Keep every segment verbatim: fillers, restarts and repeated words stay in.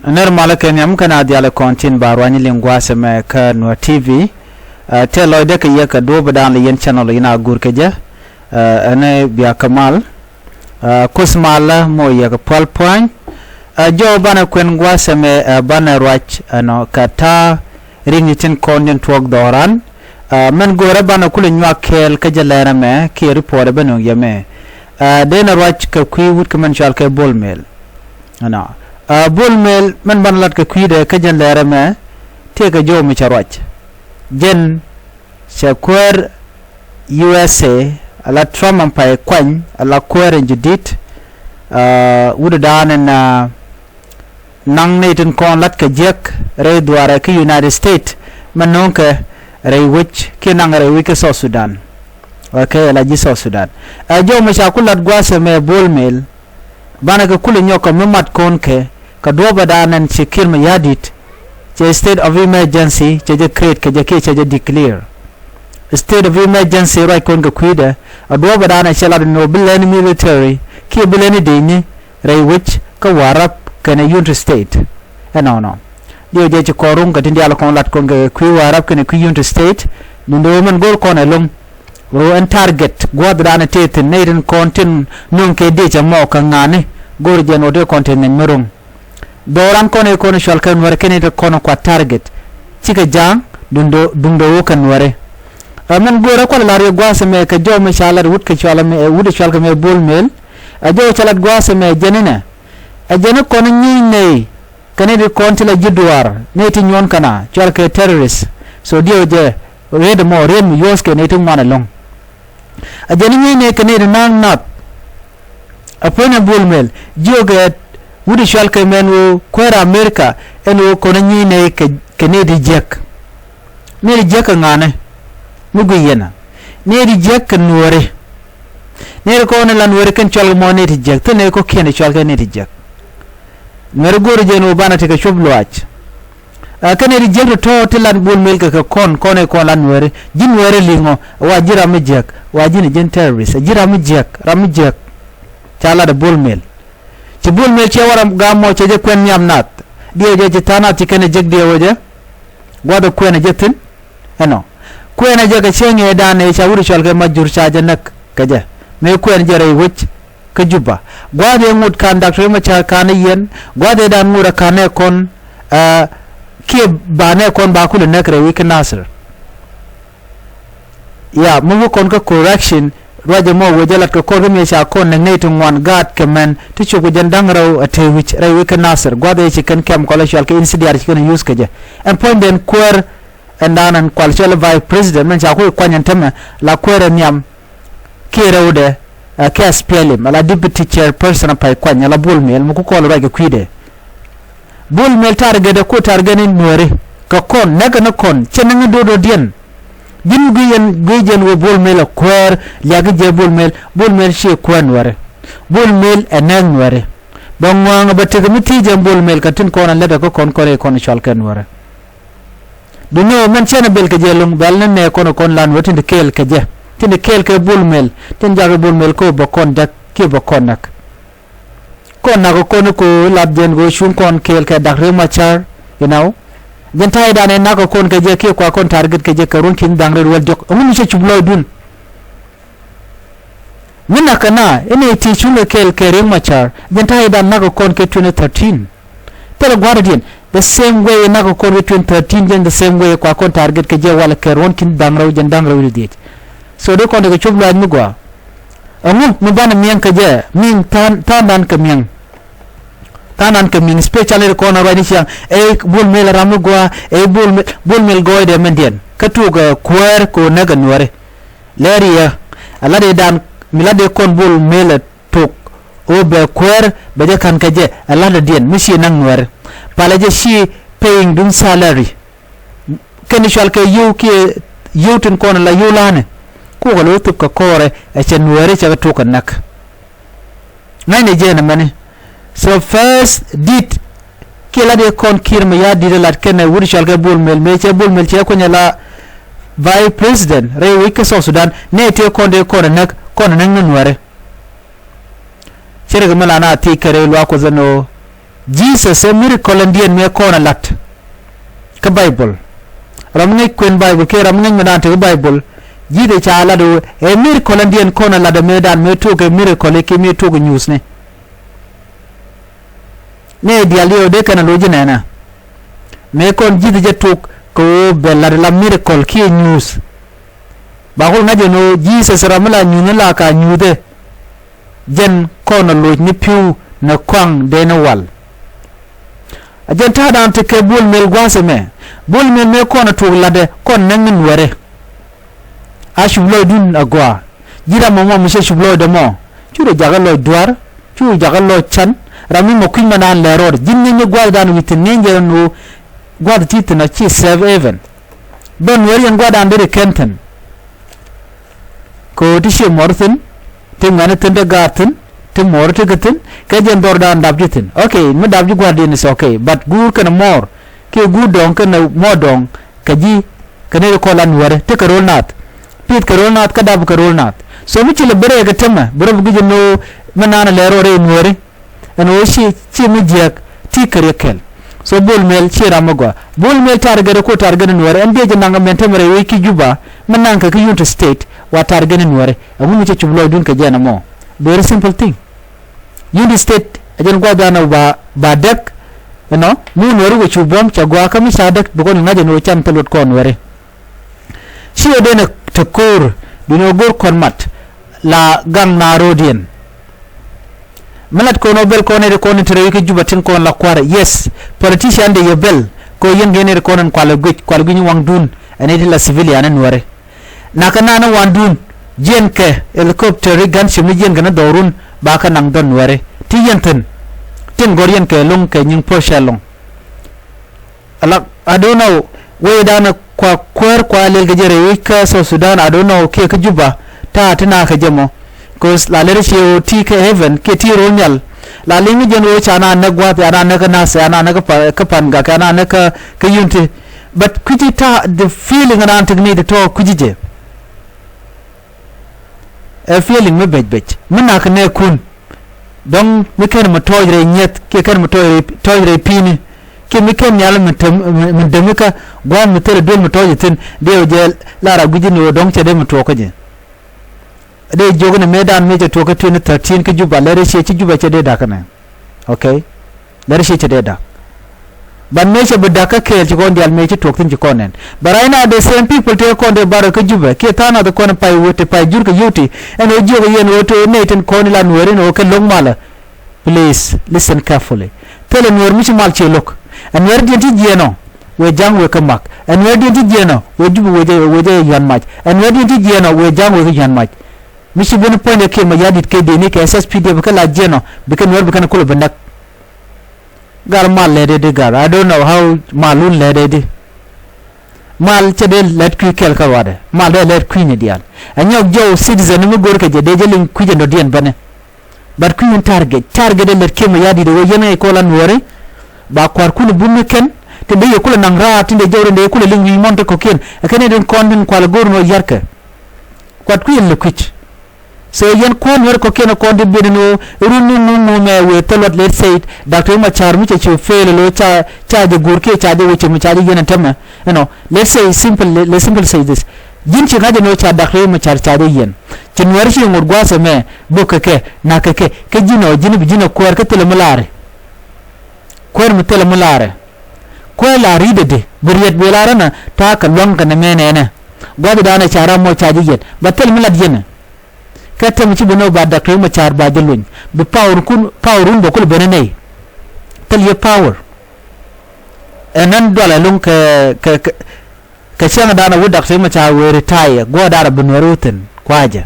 Nɛr malä kɛ nhiam kɛn a dhialɛ kɔn tin ba ruany liŋ gua̱a̱th ɛmɛ kä Nuer T V. Ɛ, tëë lɔcdɛ kɛ yɛ kɛ duɔ̱ɔ̱p ɛ da̱a̱n lɛ yɛn channel in a gur kɛ jɛ. Ɛ, ɛn ɛ bia kɛ mal. Ɛ, Kuoth malä mɔ yɛ kɛ pual pua̱ny. Ɛ, jɔw banɛ kuɛn gua̱a̱th ɛmɛ, ɛ, banɛ ruac ɛnɔ kɛ ta̱a̱ ri̱ŋ tin kɔn tin tuɔɔk dhɔran. Ɛ, mɛn go̱o̱rä banɛ kulɛ nyuak kɛɛl kä jɛ lɛr ɛmɛ kiɛ report ɛ bä nöŋ yɛ mɛ. Ɛ, dee nɛ ruac kɛ kui̱ wut kɛ mɛn cɔal kɛ Bol Mel. Ɛnɔ. Ɛ, Bol Mel mɛn banɛ lat kɛ kui̱dɛ kä jɛn lɛr ɛmɛ, tëëkɛ jɔw mi cɛ ruac. Jɛn cɛ kuäär U S A, ala Trump ɛn pay kuany, ala kuäär ɛn jadid. Ɛ, wut ɛ da̱a̱n ɛn, ɛ, naŋ nɛy tin kɔn lat kɛ jiäk rɛy dhuaarɛ kä United States, mɛ no̱o̱ŋkɛ rɛy wec kiɛ naŋ rɛy wec kä South Sudan. Ɛ, kɛ la ji̱ South Sudan. Ɛ, jɔw mi ca ku lat gua̱a̱th ɛmɛ Bol Mel, banɛ kɛ kulɛ nyɔk kɛ mi mat kɔn kɛ, kɛ duɔ̱ɔ̱p ɛ da̱a̱n ɛn ci Kiir Mayardit, cɛ state of emergency, cɛ jɛ create kɛ jɛ kiɛ cɛ jɛ declare. State of emergency ruac kɔn kɛ kui̱dɛ, ɛ duɔ̱ɔ̱p ɛ da̱a̱n ɛ cɛ lat ɛn ɣöö bi lɛni military, kiɛ bi lɛni dëcni, rɛy wec kä Warrap kɛnɛ Unity State. Ɛnɔnɔ. Diɛw jɛ ci kɔn ruŋ kɛ tin diaal kɔn lat kɔn kɛ kui̱ Warrap kɛnɛ kui̱ Unity State, duundɛ ɣöö mɛn go̱o̱r kɔn ɛlɔ̱ŋ. Ɣöö ɛn target gua̱a̱th da̱a̱n ɛ tëë thi̱n nɛy tin kɔn tin nöŋ kɛ dëc ɛmɔ kɛ ŋa̱ni, go̱o̱r jɛn ɣöö tëë kɔn tëë nɛny mi ruŋ. Dhɔran kɔn ɛ kɔn cɔal kɛ Nuɛri kɛnɛ ti kɔn kua target. Cikɛ ja̱a̱ŋ duundɛ, duundɛ ɣöö kɛ Nuɛri. Ɛ mɛn go̱o̱rä kualɛ lar yɛ gua̱a̱th ɛmɛ kɛ jɔw mi ca lat wut kɛ cɔal ɛmɛ, ɛ wut cɔal kɛ mɛ Bol Mel. Ɛ jɔw ca lat gua̱a̱th ɛmɛ jɛn inɛ. Ɛ jɛn ikɔn nyieny nɛy kɛ nɛy ti kɔn ti la ji̱ duaar, nɛy ti nyuɔn kɛn a cɔal kɛ terrorist. So diɛw jɛ riet ɛmɔ, riet mi yuɔ̱ɔ̱th kɛ nɛy ti ŋuan ɛlɔ̱ŋ. Ɛ jɛn nyieny nɛy kɛ nɛy ti na̱a̱ŋ nath. Ɛ puɔ̱ny ɛ Bol Mel jiök ɛ wut cɔal kɛ mɛn ɣöö kuäär America ɛn ɣöö kɔn nyieny nɛy kɛ, kɛ nɛy ti jiäk. Nɛy ti jiäk kɛ ŋa̱nɛ mi guiy yɛn a. Nɛy ti jiäk kɛ Nuɛri. Nɛy ti kɔn in la Nuɛri kɛn cɔal kɛ mɔ nɛy ti jiäk, thil nɛy kɔ̱kiɛn ti cɔal kɛ nɛy ti jiäk. Nuɛri go̱o̱ri jɛn ɣöö banɛ ti kɛ cop luaac. Ɛ kɛn nɛy ti jiäk tɔ̱tɔ̱ ti la Bol Mel kɛ kɛ kɔn, kɔn ɛ kɔn la Nuɛri. Ji̱ Nuɛri liŋɔ, wa ji̱ ram mi jiäk, wa ji̱n ɛ ji̱n terrorist, ɛ ji̱ ram mi jiäk, ram mi jiäk. Ca lat ɛ Bol Mel. Ci Bol Mel ciɛ wä ram gam mɔ cɛ jɛ kuɛn nhiam nath. Diɛw jɛ ci tha̱a̱ŋ nath ci kɛn ɛ jek diɛw jɛ. Gua̱th ɛ kuɛn ɛ jɛ thi̱n. Ɛnɔ. Kuɛn ɛ jɛ kɛ cieŋ ëëdan ëë ca wut cɔal kɛ Majur ca jɛ näk kɛ jɛ. Mëë kuɛn jɛ rɛy wec kä Juba. Gua̱th ëë ŋot ka̱n Dak Riek Machar ka̱n ɛ yɛn. Gua̱th ëëdan ŋot ɛ ka̱n ɛ kɔn, ɛ, kiɛ ba nɛ kɔn ba kulɛ näk rɛy wec kä Nasir. Ya, mi wä kɔn kä correction, ruacɛ mɔ wecɛ lat kɛ kɔr kä mi ca kɔn nɛk nɛy ti ŋuan gaat kɛ mɛn ti cop kɛ jɛn da̱ŋ rɛw a te wi̱c rɛy wec kä Nasir. Gua̱th ëë ci kɛn kɛm kɔlɛ cɔal kɛ insidiar ci kɛn use kɛ jɛ. Ɛn puɔ̱nydɛn kuäär ɛn da̱a̱n ɛn kual cɔl vice president mɛn ca kui̱ kuany ɛn tämɛ la kuäär ɛ nhiam kiɛ rɛwdɛ, ɛ, kɛ S P L M, ala deputy chairperson a pay kuany, ala Bol Mel, mi ku kɔl ruac kɛ kui̱dɛ. Bol Mel target ɛ ku target ni Nuɛri, kɛ kɔn, näk kɛ ni kɔn, cɛ näk ni do̱do̱diɛn. Ji̱n guiy yɛn, guiy jɛn wä Bol Mel ɛ kuäär, liak jɛ Bol Mel, Bol Mel ciɛ kuäär Nuɛri. Bol Mel ɛ näk Nuɛri. Bɛ ŋɔaŋ bɛ tekɛ mi ti̱i̱ jɛ Bol Mel kɛ tin kɔn ɛ lät ɛ kä kɔn kɔn ɛ kɔn cɔal kɛ Nuɛri. Duŋni ɣöö mɛn cɛn ɛ bel kɛ jɛ lo̱ŋ bɛl ni nɛ kɔn ɛ kɔn lan wä tin ti kɛɛl kɛ jɛ. Tin ti kɛɛl kɛ Bol Mel. Tin jakɛ Bol Mel kä ɣöö bɛ kɔn däk kiɛ bɛ kɔn näk. Kɔn nak ɛ kɔn ɛ kɛ ɣöö lat jɛn kɛ ɣöö cuŋ kɔn kɛɛl kɛ Dak Riek Machar, you know. Jɛn ta̱ydan ɛ nak ɛ kɔn kɛ jɛ kiɛ kua kɔn target kɛ jɛ kɛ ruɔ̱n ki̱n da̱ŋ rɛw wäl diɔ̱k. Ɛŋu mi cɛ cup lɔcdun? Mi nak kɛ na, inɛ ti cuŋ kɛ kɛɛl kɛ Riek Machar, jɛn ta̱ydan nak kɛ kɔn kɛ twenty thirteen. Thilɛ gua̱a̱rdiɛn, the same way nak kɛ kɔn kɛ twenty thirteen, jɛn the same way kua kɔn target kɛ jɛ walɛ kɛ ruɔ̱n ki̱n da̱ŋ rɛw jɛn da̱ŋ rɛw wi̱cdɛ dhieec. So dee kɔn kɛ cop luaac mi gɔaa. Ɛŋu mi banɛ miɛŋ kɛ jɛ, mi̱i̱ŋ tha̱a̱ŋ, tha̱a̱ŋdan kɛ miɛŋ. Tha̱a̱ŋdan kɛ mi̱i̱ŋ, especially kɔn a ruacni ciaŋ, ɛ Bol Mel ram mi gɔaa, ɛ Bol Mel, Bol Mel gɔɔydɛ mɛndiɛn. Kä tuuk ɛ kuäär kɛ ɣöö näk ɛ Nuɛri. Lɛr yɛ, ɛ lat ëëdan, mi lat ëë kɔn Bol Mel ɛ tok, ɣöö bɛ kuäär, bɛ jɛ ka̱n kɛ jɛ, ɛ lat ëëdiɛn, mi ciɛ näk Nuɛri. Palɛ jɛ ci paying duŋ salary. Kɛn i̱ cɔal kɛ yio̱w kiɛ yio̱w tin kɔn la yio̱w la̱a̱nɛ. Kukɛ lo̱ thop kɛ kɔɔrɛ, ɛ cɛ Nuɛri cɛ kɛ tok kɛ näk. Ŋa̱cnɛ jɛ nɛmɛni. So first dit kiɛ lat i̱ kɔn Kiir Mayardit ɛ lat kɛnɛ wut cɔal kɛ Bol Mel, mëë cɛ Bol Mel cɛ kunyɛ la vice president rɛy wec kä South Sudan, nɛ tëë kɔn dee kɔn ɛ näk, kɔn ɛ näk ni Nuɛri. Cɛ rɛ kɛ mi la na thiec kɛ rɛy luaak Kuɔth ɛn ɣöö Jesus ɛ miracle ɛn diɛn mëë kɔn ɛ lat kä Baibol. Ram mi ŋäc kuën Baibol kiɛ ram mi ŋäc mi daan te kä Baibol, Jesus ca lat ɛ miracle ɛn diɛn kɔn ɛ lat ɛ mëë daan mëë tuɔk ɛ miracle kiɛ mëë tuɔk ɛ nyuuthni. Nɛ diaal yɛ ɣöö dee kɛn ɛ lo̱c ji̱ nɛnɛ. Mëë kɔn ji̱th jɛ tok kɛ ɣöö bɛ la̱t la miracle kiɛ nyuuth. Ba kul ŋa̱c ɛn ɣöö Jesus ram mi la nyuuth ni la ka nyuuthɛ. Jɛn kɔn ɛ lo̱c ni pi̱w ni kɔaŋ dee ni wal. A jɛn ta̱a̱dan tekɛ Bol Mel gua̱a̱th ɛmɛ. Bol Mel mëë kɔn ɛ tok latdɛ kɔn näk ni Nuɛrɛ. A cup lɔcdun agɔaa. Ji̱ ram mɔmɔ mi cɛ cup lɔcdɛ mɔ. Cu rɔ jakä lɔc dua̱r, cu rɔ jakä lɔc can. Ram mi mɔ kui̱ny mɛ naan lɛ rɔɔd. Ji̱n ŋi̱ny ni gua̱thdan wi̱i̱ thi̱n ŋi̱ny jɛ ɛn ɣöö gua̱th ti thi̱n a ci sɛp ɛvɛn. Bä Nuɛr yɛn gua̱thdan deri kɛn thi̱n. Kɛ ɣöö ti ciɛ muɔr thi̱n, ti ŋuɛ̈ni thi̱n, ti gaat thi̱n, ti muɔr ti kɛ thi̱n, kɛ jɛn dhɔrdan dap ji̱ thi̱n. Ok, mi dap ji̱ gua̱thdiɛn is ok, but guur kɛnɛ muɔr, kiɛ guur dɔ̱ŋ kɛnɛ muɔr dɔ̱ŋ, kɛ ji̱ kɛ nɛy ti kɔn la Nuɛrɛ tekɛ ro̱l naath. Pi̱i̱th kɛ ro̱l naath kä dap kɛ ro̱l naath. So mi ci lɛ ben rɛy kɛ temɛ bi rɔ bi guic ɛn ɣöö mi naan ɛ lɛ rɔ rɛy Nuɛri. Ɛn ɣöö ci ci mi jiääk ti kɛ riɛk kɛl. So Bol Mel ci ram mi gɔaa. Bol Mel target ko target Nuɛri ɛn diɛ jɛ naŋ mɛn temɛ rɛy wec ki Juba mi naŋ kɛ ki Unity State wa target Nuɛri. Ɛŋu mi cɛ cup lɔcdun kɛ jɛn ɛmɔ? Very simple thing. Unity State a jɛn gua̱thdan ɛ ba ba däk. Ɛnɔ mi Nuɛri wä cu buɔ̱m cɛ gɔaa kä mi ca däk bi kɔn ŋa̱c ɛn ɣöö can thil luɔt kɔn Nuɛri. Ci ɣä denɛ te ko̱o̱r duundɛ ɣä go̱r kɔn mat la gaŋ na ro̱o̱diɛn. Mi lat kɔn ɣä bɛl kɔn ɛ ri kɔn in te rɛy wi̱c kä Juba tin kɔn la kua̱rɛ. Yes, politician de yɛ bɛl kɛ ɣöö yɛn kɛ yɛn ɛ ri kɔn in kualɛ guic, kualɛ guic ni waŋdun ɛn ɛ ti la civilian in Nuɛri. Nakä naan ɛ waŋdun jiɛn kɛ helicopter i̱ gunship ni jiɛn kɛ ni dhɔrun ba kɛ naŋ dhɔn Nuɛri. Ti yɛn thi̱n tin gɔ̱r yɛn kɛ lo̱ŋ kɛ nyiŋ puɔ̱cɛ lo̱ŋ. Ala, I don't know. Wecdan kua kuäär kua lel kɛ jɛ rɛy wec kä South Sudan, I don't know kiɛ kä Juba ta̱a̱ ti na kɛ jɛ mɔ. 'Cause la lɛr ciɛ ɣöö ti kä heaven kiɛ ti ro̱l nhial. La liŋ mi jɛn ɣöö ca na näk gua̱a̱th, ca na näk kä Nasir, ca na näk kä Pa-, kä Pangak, ca na näk kä, kä Unity. But kui̱ci ta̱a̱ the feeling ran tekni ti tɔ̱ kui̱ci jɛ. Ɛ feeling mi bɛc bɛc mi nak nɛɛkun. Dɔ̱ŋ mi kɛn mi tɔɔc rɛy nyieth kiɛ kɛn mi tɔɔc rɛy, tɔɔc rɛy pi̱i̱ni kiɛ mi kɛn nhial mi tem, mi, mi demikä gua̱a̱th mi thilɛ duel mi tɔɔc ithin. Dee wä jɛ lar a gui̱c in ɣöö dɔ̱ŋ cɛ dee mi tuɔɔk kä jɛ. Dee jiök ni mëëdan mëë cɛ tuɔɔk kä twenty thirteen kä Juba, lɛr ɛ ciɛ ci Juba cɛ dee da̱k kɛnɛ. Okay. Lɛr ciɛ cɛ dee da̱k. But mëë cɛ bi da̱k kä kɛɛl ci kɔn diaal mëë ci tuɔɔk thi̱n ci kɔn nɛn. But right now the same people tëë kɔn dee bar kä Jubɛ kiɛ tha̱a̱ŋ nath kɔn pay wee ti pay jur kɛ yio̱w ti. Ɛn ɣöö jiök yɛn ɣöö tëë nɛy tin kɔn i̱ la Nuɛɛri ɛn ɣöö kɛ lo̱ŋ malä. Please listen carefully. Thilɛ Nuɛɛr mi ci mal ciɛ lo̱k. Ɛ Nuɛɛrdiɛn ti jiɛɛn ɔ wëë ja̱ŋ wëë kä mak. Ɛ Nuɛɛrdiɛn ti jiɛɛn ɔ wëë Jubɛ wëë jɛ, wëë jɛ yuan mac. Ɛ Nuɛɛrdiɛn ti jiɛɛn ɔ wëë ja̱ŋ wëë kä yuan mac. Mi ci ben puɔ̱nydɛ Kiir Mayardit kɛ deni kɛ S S P D F kä la jiɛn ɔ bikɛ Nuɛɛr bikɛn kulɛ bi näk. Gal mal lɛt ɛ di gal. I don't know how mal wun lɛt ɛ di. Mal cɛ dee lɛt kui̱ kɛl kä ruadɛ. Mal dee lɛt kui̱ ni diaal. Ɛ nyɔk jɔw citizen mi go̱r kɛ jɛ dee jɛ liŋ kui̱ jɛ dɔ̱diɛn bänɛ. But kui̱ in target. Target ɛ lɛt Kiir Mayardit ɛ wee yɛn ɛ kɔn la Nuɛɛri. Ba kua̱r kulɛ bum ni kɛn. Tin dee yɛ kulɛ naŋ raar tin dee jɔw tin dee kulɛ liŋ wi̱i̱ mɔn te kɔ̱kiɛn. Ɛ kɛn ɛ din kɔn tin kual ɛ go̱r nɔ yarkɛ. Kuat kui̱ in lɛ kui̱c. So yɛn kuäär Nuɛɛr kɔ̱kiɛn kɔn ti biɛt ni ɣöö run ni ŋuŋ ŋuŋ ɛ wëë thil luɔt, let's say Doctor Machar mi cɛ ci fail lo̱ ca, ca jɛ guur kiɛ ca jɛ wecɛ mi ca jɛ yɛn ɛn tämɛ. You know, let's say simple, let's simple say this. Ji̱n ci ŋa̱c ɛn ɣöö ca Doctor Machar ca jɛ yɛn. Ci Nuɛɛr ci ŋot gua̱a̱th ɛmɛ bok kɛ kɛ nak kɛ kɛ kɛ ji̱n ɔ ji̱n bi ji̱n ɛ kuäär kä thilɛ mi la̱rɛ. Kuäär mi thilɛ mi la̱rɛ. Kuäär la ri̱t ɛ di bi riɛt bi la̱rä na ta̱a̱ kɛ lua̱ŋ kɛ nɛ mɛ nɛnɛ. Gua̱a̱th dan ɛ ca ram mɔ ca jɛ yɛn ba thilɛ mi lat yɛn ɛ. Kɛ tɛm ci ben ɔ ba Doctor Machar ba jɛ luny bi power kun, power wun bɛ kul ben ɛ nɛy. Thil yɛ power. Ɛn ɛn dual ɛlɔ̱ŋ kɛ, kɛ, kɛ, kɛ cäŋ dan ɛ wut Doctor Machar wee retire guɔ dan ɛ bi Nuɛɛr wä thi̱n kua̱cɛ.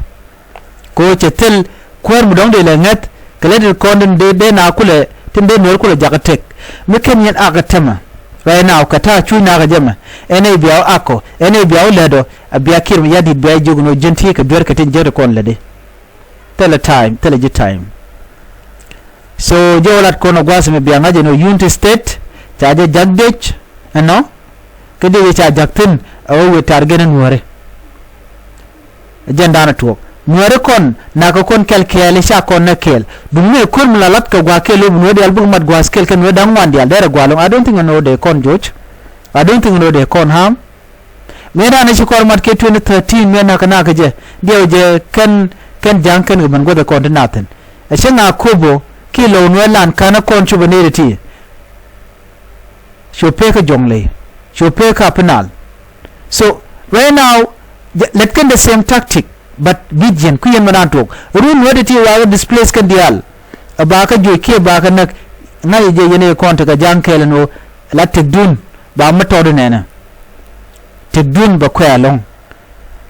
Kɛ ɣöö cɛ thil kuäär mi dɔ̱ŋ dee lɛ ŋäth kɛ lɛ ti kɔn tin dee, dee na kulɛ, tin dee Nuɛɛr kulɛ jakä tek. Mi ken yɛn akɛ tɛmɛ. Right now kɛ ta̱a̱ cuc nakä jɛ mɛ. Ɛn ɛ bia wä akɔ, ɛn ɛ bia wä lɛt ɔ, a bia Kiir Mayardit bia jiök ni ɣöö ji̱n ti kɛ duer kɛ tin jiäk ti kɔn lätdi. Thilɛ time, thilɛ ji̱ time. So jɛ wä lat kɔn ɔ gua̱a̱th mɛ bia ŋa̱c ɛn ɣöö Unity State ca jɛ jak dec ɛnɔ. Kä dec jɛ ca jak thi̱n ɛ wä wëë tar gɛn ɛn Nuääri. Jɛn da̱a̱n ɛ tuɔɔk. Nuɛɛri kɔn nakä kɔn kɛl kɛɛl i̱ ca kɔn nɛ kɛɛl. Duŋ mëë ko̱r mi la lat kɛ gua̱a̱th kɛɛl ɣöö bi nuɛɛr diaal bikɛ mat gua̱a̱th kɛɛl kɛ nuɛɛr da̱ŋ ŋuan diaal derɛ gua̱a̱ ɛlɔ̱ŋ. I don't think ɛn ɣöö dee kɔn Joc. I don't think ɛn ɣöö dee kɔn Ham. Mëë dan i̱ ci kɔr mat kɛ twenty thirteen mëë nakä nakä jɛ diɛw jɛ kɛn kɛn ja̱ŋ kɛn kɛ ben guäth ɛ kɔn ti nathin. Ɛ cä ŋa̱ ko̱p ɣöö ki lo̱w nuɛɛr lan ka̱n ɛ kɔn cop ɛ nɛy ti ti. Cu pek kä Jɔŋley, cu pek kä Upper Nile. So right now, lät kɛn the same tactic, but bi jiɛn kui̱ yɛn mɛ naan tuɔɔk run wä ti ti wakä displace kɛn diaal. Ɛ bakä joc kiɛ bakä näk. Ŋa̱c jɛ yɛn ɛ kɔn tekɛ ja̱ŋ kɛɛl ɛn ɣöö la tëkdun ba mi tɔt inɛnɛ. Tëkdun bɛ kuɛ ɛlɔ̱ŋ.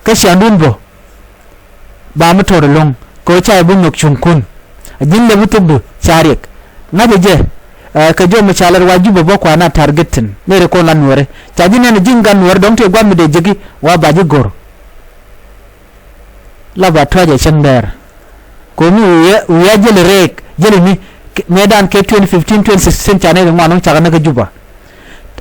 Kä ciaŋdun bä ba mi tɔt ɛlɔ̱ŋ kɛ ɣöö ca yɛ bi nhök cuŋkun. A ji̱n lɛ bi thukdu ca riɛk. Ŋa̱cä jɛ, ɛ, kɛ jɔw mi ca lɛr wa Jubɛ bä kuan a target thi̱n. Nɛy ti kɔn la Nuɛɛri ca ji̱ nɛn a ji̱n gat Nuɛɛri dɔ̱ŋ tëë gua̱a̱th mi dee jeki wa ba ji̱ go̱r. La ba tuac ɛ cäŋ dɛɛr. Ko̱mi wi̱i̱, wi̱i̱ a jäli rɛɛk, jäli ni, mëëdan kɛ twenty fifteen, twenty sixteen ca nɛy ti ŋuan ŋuan cakɛ näk kä Jubɛ.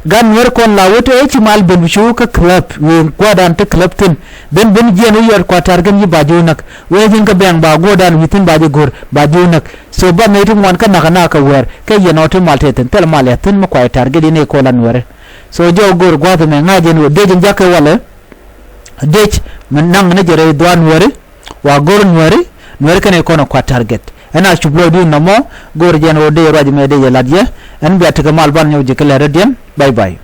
Gat Nuɛɛri kɔn la wä te ɛ ci mal ben bi cu kä club wi̱i̱ gua̱a̱dan te club thi̱n. Ben ben jiɛn wä yɔt kua target yi ba ji̱ wä näk. Wee ji̱n kä bɛ̈ŋ ba gua̱a̱dan wi̱i̱ thi̱n ba ji̱ go̱r ba ji̱ wä näk. So ba mëë ti ŋuan kä nakä nakä wɛɛr kɛ yɛn ɔ ti mal te thi̱n thil mal yɛ thi̱n mi kua target yi nɛy kɔn la Nuɛɛri. So jɔw go̱r gua̱a̱th ɛmɛ ŋa̱c jɛn wä dee ji̱n jakä walɛ. Dec mi naŋ ni jɛ rɛy dhuaan Nuɛɛri wa go̱r Nuɛɛri. Nuɛɛri kɛnɛ kɔn ɛ kua target. Ɛn a cup lɔcdu nɔmɔ. Go̱r jɛn ɣöö dee ruac mɛ dee jɛ lat jɛ. Ɛn bia tekɛ mal ban nyɔk jɛ kɛ lɛr rɔ̱diɛn. Bye bye.